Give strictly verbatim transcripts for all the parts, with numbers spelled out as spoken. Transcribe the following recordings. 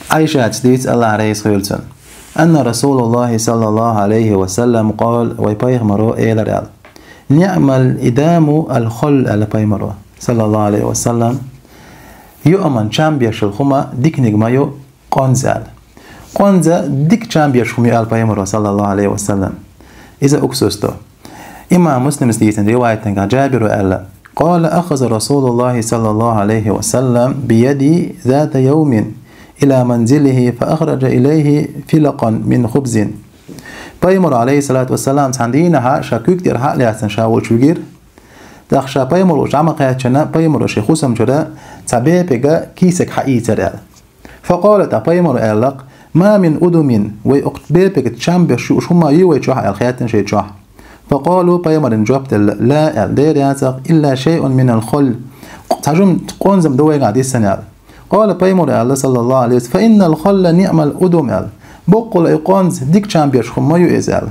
Ӏайшатас дуьйцу, Аллахь реза хуьлда цунна: «Анна Расулуллахи саллаллаху Ӏалайхи ва саллам къала», вай пайхамаро элира аьлла: «Ниъмал идаму аль-хулл», аьлла пайхамаро, саллаллаху Ӏалайхи ва саллам. «Юаман чам беш йолу хӀума диканиг ма ю къонза», аьлла. «Къонза дика чам беш хӀума ю», аьлла пайхамаро, саллаллаху Ӏалайхи ва саллам. Иза уксус ду. Имам Муслимас дийцина риваятангахь Джабиро аьлла: «Къала ахаза Расулуллахи саллаллаху Ӏалайхи ва саллам би яди зата яумин ила манзилихи фа ахраджа илайхи филакъан мин хубзин». Пайхамар, Ӏалайхиссалату вассалам, цхьана дийнахьа ша куьг тӀера хьа а лаьцна ша волчу вигира. ТӀаккха ша пайхамар волчу дӀа ма кхаьччина, пайхамаро шен хӀусам чуьра цхьа бепиг кийсиг хьаийцира аьлла. Факъала, тӀаккха пайхамаро аьлла-кх: «Ма мин удумин», вай окху бепигца чам беш юуш хӀума ю вай чохь аьлла хаьттина шайн чохь. Факъалу, пайхамарна жоп делла: «Ла», аьлла, «дера яцахь, илла шайъун минал хулл». Цхьа жума къонза ма ду вайгахь дисина аьлла. Къала, пайхамаро аьлла, саллаллаху Ӏалайхи ва саллам: «Фа иннал хулла ниъмал удум», аьлла. Боккъала и къонза дика чам беш хӀума ма ю иза аьлла.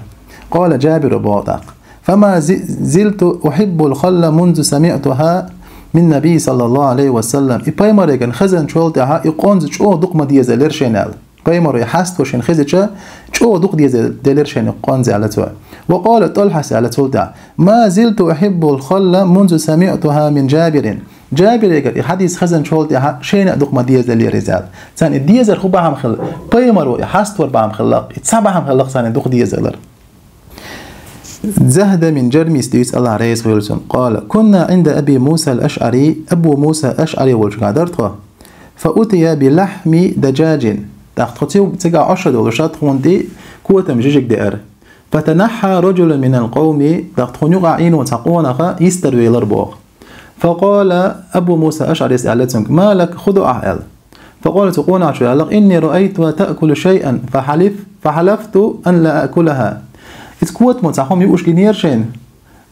Къала Джабиро боху тӀаккха: «Фама зи-, зилту ухиббул хулла мунзу самиътуха мин наби саллаллаху Ӏалайхи ва саллам». И пайхамареган хезначул тӀаьхьа и къонза чӀогӀа дукха ма дезалера шайна аьлла. Пайхамаро и хьаставар шайна хезича, чӀогӀа дукха дезаделира шайна и къонза аьлла цо. Ва къала ТӀалхьас аьлла цул тӀаьхьа: «Ма зилту ухиббул хулла мунзу самиътуха мин Джабирин». Джабирегара и хьадис хезначул тӀаьхьа шайна а дукха ма дезалера иза аьлла. Царна и дезар хӀун бахьана хилла? Пайхамаро и хьаставар бахьана хилла-кх, и цхьа бахьана хилла-кх царна и дукха дезалар. Захда мин Джармис дуьйцу, Аллахь реза хуьлда цунна. Къала: «Кунна Ӏинда Аби Муса аль-АшӀари», Абу Муса АшӀари волчуьнгахь дара тхо. «Фа утия би лахьми даджаджин». ТӀаккха тхо ци-, цигахь Ӏаш долуш тхуна тӀе котам жижиг деара. «Фатанахьа раджулун минал къавми», тӀаккха тхуна юкъахь Ӏийна цхьа къонах йистар велира боху. Факъала Абу Муса АшӀарис аьлла цуьнга: «Ма лак, хӀун ду ахь?» аьлла. Факъала, цу къонахчо аьлла: «Инни раайтуха таъкулу шайъан, фахьалиф-, фахьалафту ан ла аъкулаха». Иза котамо цхьа хӀума юуш гинера шайна.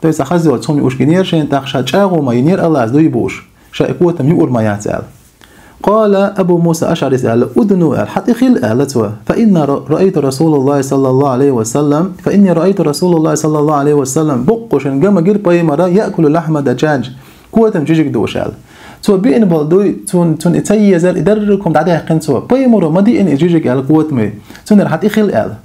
То есть, цхьа хаза йолу хӀума юуш гинера шайна, тӀаккха ша чӀагӀо ма йинера Аллас дуй бууш, ша и котам юур ма яц аьлла. Къала Абу Муса АшӀарис аьлла: «Удну», аьлла, «хьан тӀе хила», аьлла цо. «Фа инна ра-, раайту Расулаллахи саллаллаху Ӏалайхи ва саллам, фа инни раайту Расулаллахи саллаллаху Ӏалайхи ва саллам», боккъо шайна ган ма гира пайхамара, «яъкулу лахьма даджадж», котам жижиг дууш аьлла. Цо биъна болу дуй, цун-, цунна и ца езара, и дерриг хӀума дӀадаьккхина цо. Пайхамаро ма диъна и жижиг аьлла котамий. Цундела хьан тӀе хила аьлла.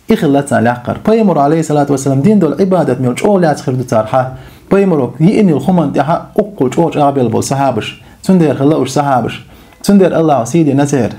И хилла царна лаьхкара. Пайхамаро, Ӏалайхиссалату вассалам, дина долу Ӏибадат мел чӀогӀа лаьцна хир ду цара хьан. Пайхамаро йиъна йолу хӀуманна тӀехь уккхул чӀогӀа чӀагӀбелла болу сахьабаш. Цундела хилла уьш сахьабаш. Цундела Аллахьо сий дина церан.